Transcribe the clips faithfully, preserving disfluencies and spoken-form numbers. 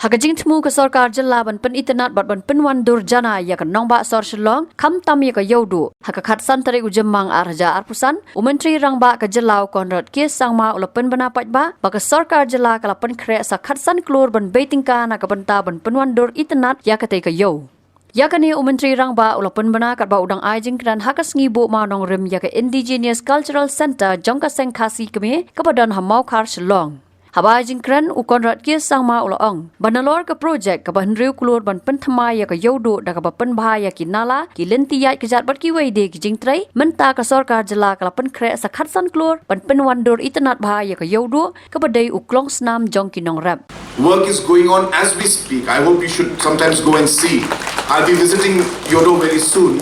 Ha ka jingthmu ka sorkar jylla ban pynitynnad bad ban pynwandur jana ïa ka nongbah sor Shillong, khamtam ïa ka Ïewduh, ha ka khatsan tarik u Jymmang ar hajar arphew san, u Myntri Rangbah ka jylla u Conrad K Sangma u la pynbna paidbah ba ka sorkar jylla ka la pynkhreh sa khatsan klur ban bei tyngka na ka bynta ban pynwandur itynnad ïa katei ka ïew. Ïa kane u Myntri Rangbah u la pynbna katba u dang ai jingkren ha ka sngi buh mawnongrim ïa ka Indigenous Cultural Centre jong ka Seng Khasi Kmie kaba don ha Mawkhar Shillong. Haba ai jingkren, u Conrad K Sangma u la ong ba nalor ka projek kaba hynriew klur ban pynthymmai ïa ka Ïewduh da kaba pynbha ïa ki nala, ki lynti ïaid kjat bad kiwei de ki jingtrei, mynta ka sorkar jylla ka la pynkhreh sa khatsan klur ban pynwandur itynnad bha ïa ka Ïewduh, kaba dei u klongsnam jong ki nongrep. Work is going on as we speak. I hope you should sometimes go and see. I'll be visiting Ïewduh very soon.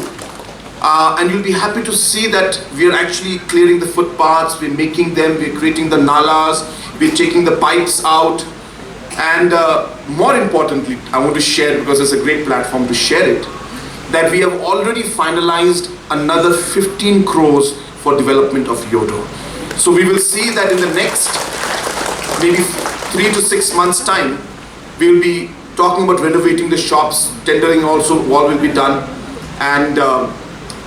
Uh, and you'll be happy to see that we are actually clearing the footpaths, we're making them, we're creating the nalas, we're taking the pipes out. And uh, more importantly, I want to share, because it's a great platform to share it, that we have already finalized another fifteen crores for development of Ïewduh. So we will see that in the next maybe three to six months' time, we'll be talking about renovating the shops, tendering also, all will be done. And um,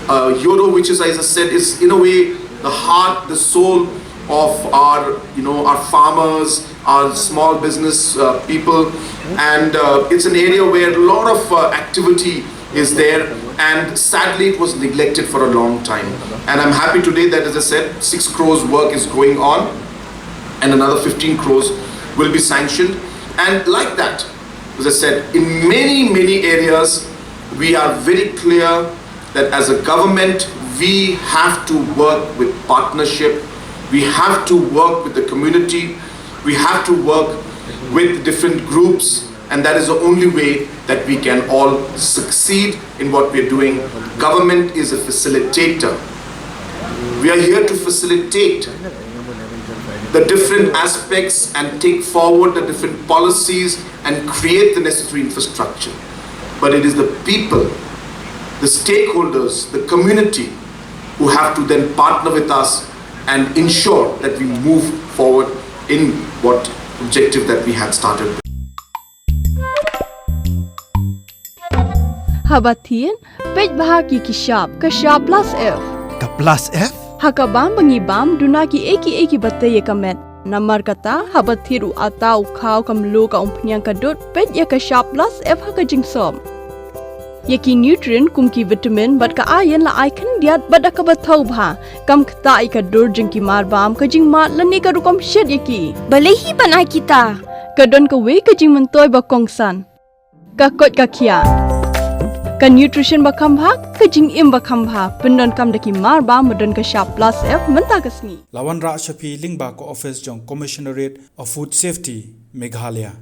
uh, Ïewduh, which is, as I said, is in a way the heart, the soul of our, you know, our farmers, our small business uh, people. And uh, it's an area where a lot of uh, activity is there, and sadly it was neglected for a long time. And I'm happy today that, as I said, six crores work is going on, and another fifteen crores will be sanctioned. And like that, as I said, in many, many areas, we are very clear that as a government, we have to work with partnership, we have to work with the community, we have to work with different groups, and that is the only way that we can all succeed in what we're doing. Government is a facilitator. We are here to facilitate the different aspects and take forward the different policies and create the necessary infrastructure. But it is the people, the stakeholders, the community who have to then partner with us and ensure that we move forward in what objective that we had started with. Haba thied, peit bha ki ki shap, ka shap plus F. Ka plus F? Ha ka bam ba ngi bam, duna ki ei ki ei ki ba tei ïa ka met. Namar kata, haba thied u ata, u khaw, ka mluh, ka umphniang, ka dud, peit ïa ka shap plus F ha ka jingsop. Ïa ki nutrient kum ki vitamin bad ka iron la ai khyndiat bad da kaba thaw bha. Kam ktah ïa ka dur jong ki mar bam, ka jingmad lane ka rukom shet ïa ki. Balei hi ban ai kita? Ka don kawei ka jingmyntoi ba kongsan. Ka koit ka khiah. Ka nutrition ba kham bha, ka jingim ba kham bha. Pyndonkam da ki mar bam ba don ka shap plus F mynta ka sngi. La wanrah sha phi lyngba ka office jong Commissionerate of Food Safety, Meghalaya.